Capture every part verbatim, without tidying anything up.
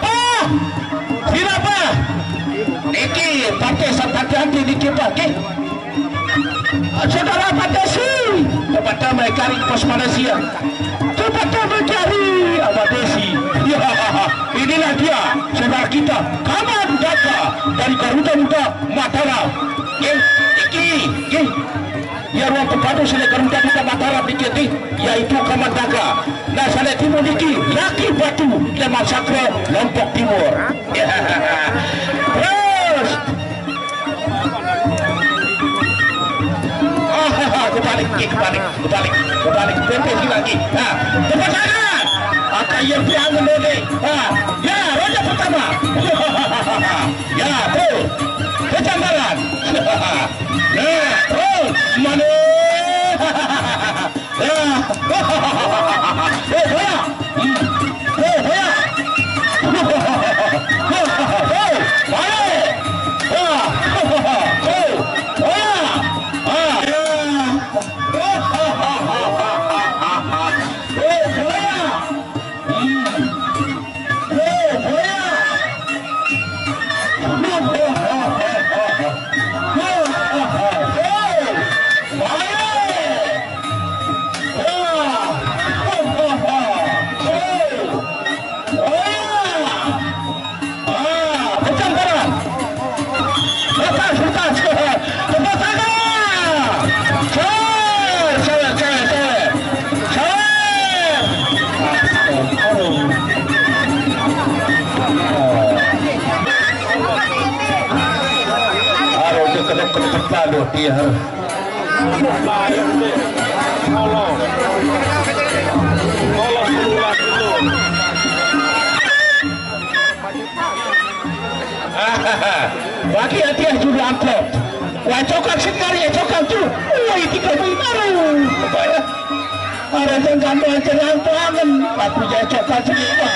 Ah, sira, Pak? Niki, pakai sat hati-hati niki, Pak, nggih. Saudara Pak Desi, kepada mereka di pos Malaysia. Kepada mereka di Abah Desi. Ya, inilah dia, saudara kita, Kaman Daka dari Garuda Muda Mataram. Nggih, niki, nggih. Ya, ruang pepadu sini Garuda Muda Mataram niki, nggih, yaitu Kaman Daka. Nah, sané timun niki Laki Batu, Leman Sakra, Lombok Timur. Terus. Ah, kebalik, nggih, kebalik, kebalik, kebalik. Pempes lagi. Nah, tepuk tangan. Akan yang piang mendode. Ah, ya, roda pertama. Ya, terus. Kecambaran. Nah, terus. Mana? Aduh, dia kena, kena kepala dia. Bagi hadiah juru amplop. Wah, coklat sekali ya, coklat tu. Wah, tiga puluh baru. Ada yang kandung cerang pangan. Aku jadi coklat semua.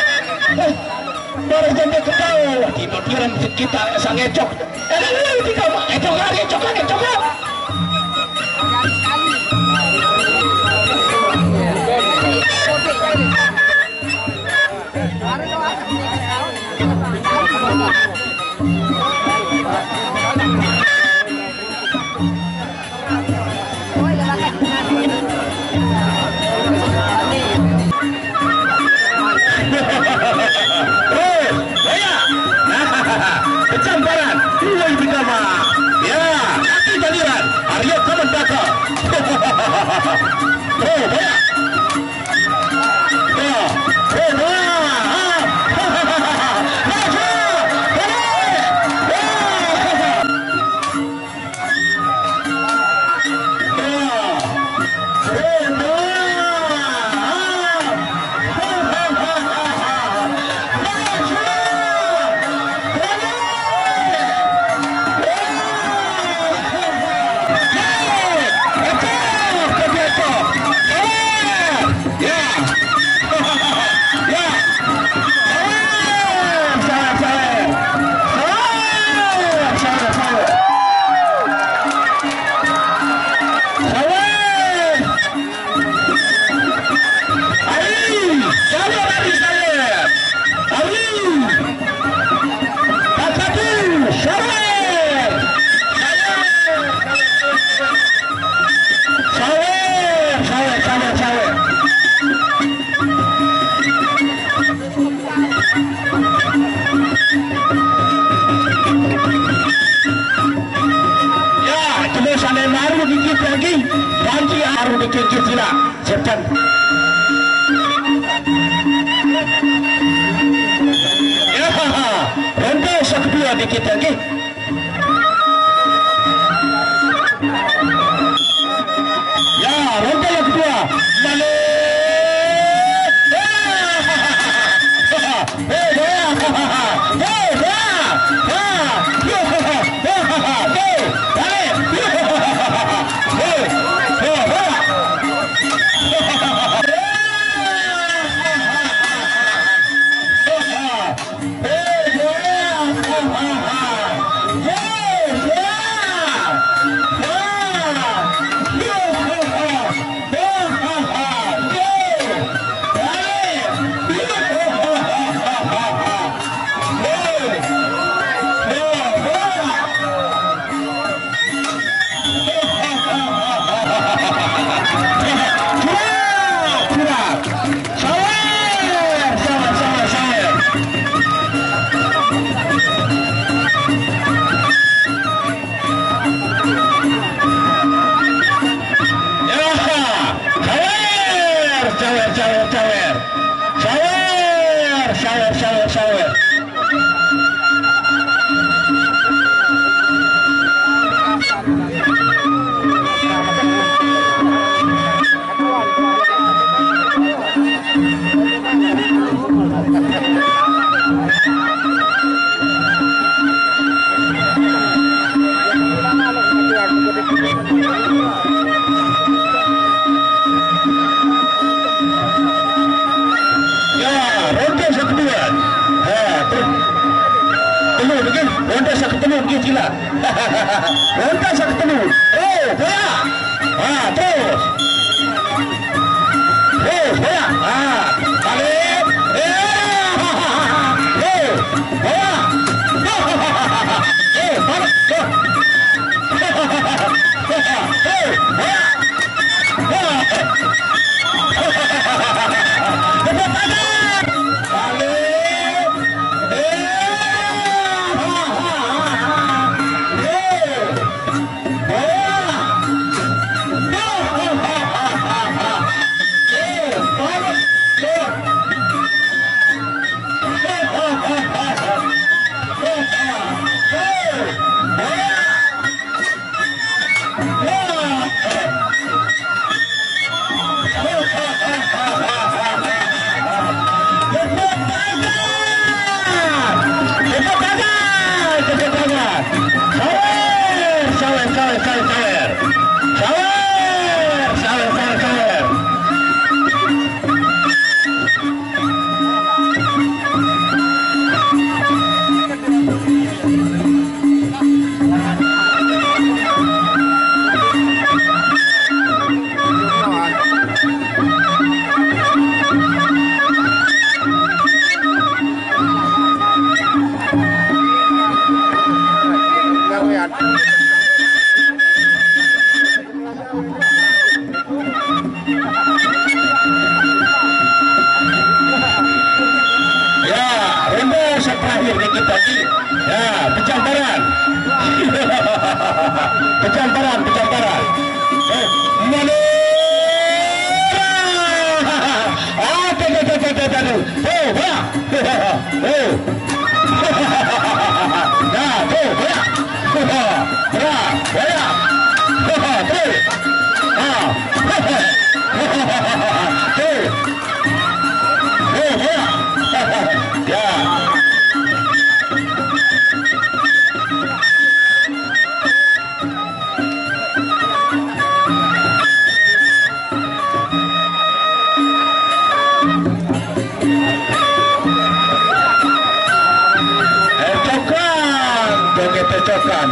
Baru jadi ketawa. Tiba-tiba kita sang ecok. Eh, eh, eh, tiga, ecok hari, ecok hari, ecok hari. Eh, saya. Kecamparan. Dua ibu kama. Ya, kaki galiran. Arya kaman baka. Oh, banyak. Sawer, sawer. Sawer, sawer, sawer, sawer. Ya, ronde satu dua. Ha, terus. Telu lagi. Ronde satu telu lagi, sila. Ronde satu telu. Oh, bola. Ha, terus. Terus, bola. Ha, balik. Eh, ha, ha, ha, ha. Terus, bola. Ha, ha, ha, ha, ha. Eh, balik. Terus. Ha, ha, ha, ha. Terus, bola. Tepuk tangan! Tepuk tangan! Tepuk tangan! Sawer! Sawer, sawer, sawer, sawer! Sawer! Sawer, sawer, sawer! Ya, ronde terakhir dikit lagi. Ya, pecah baran. Pecah baran, pecah baran. Eh, mana? Ah, tu, tu, tu, tu, tu, tu. Oh, wah. Oh. Ya, tu, wah. Wah, wah. Tu. Ah. Tu. Eh, cokan, joget cokan.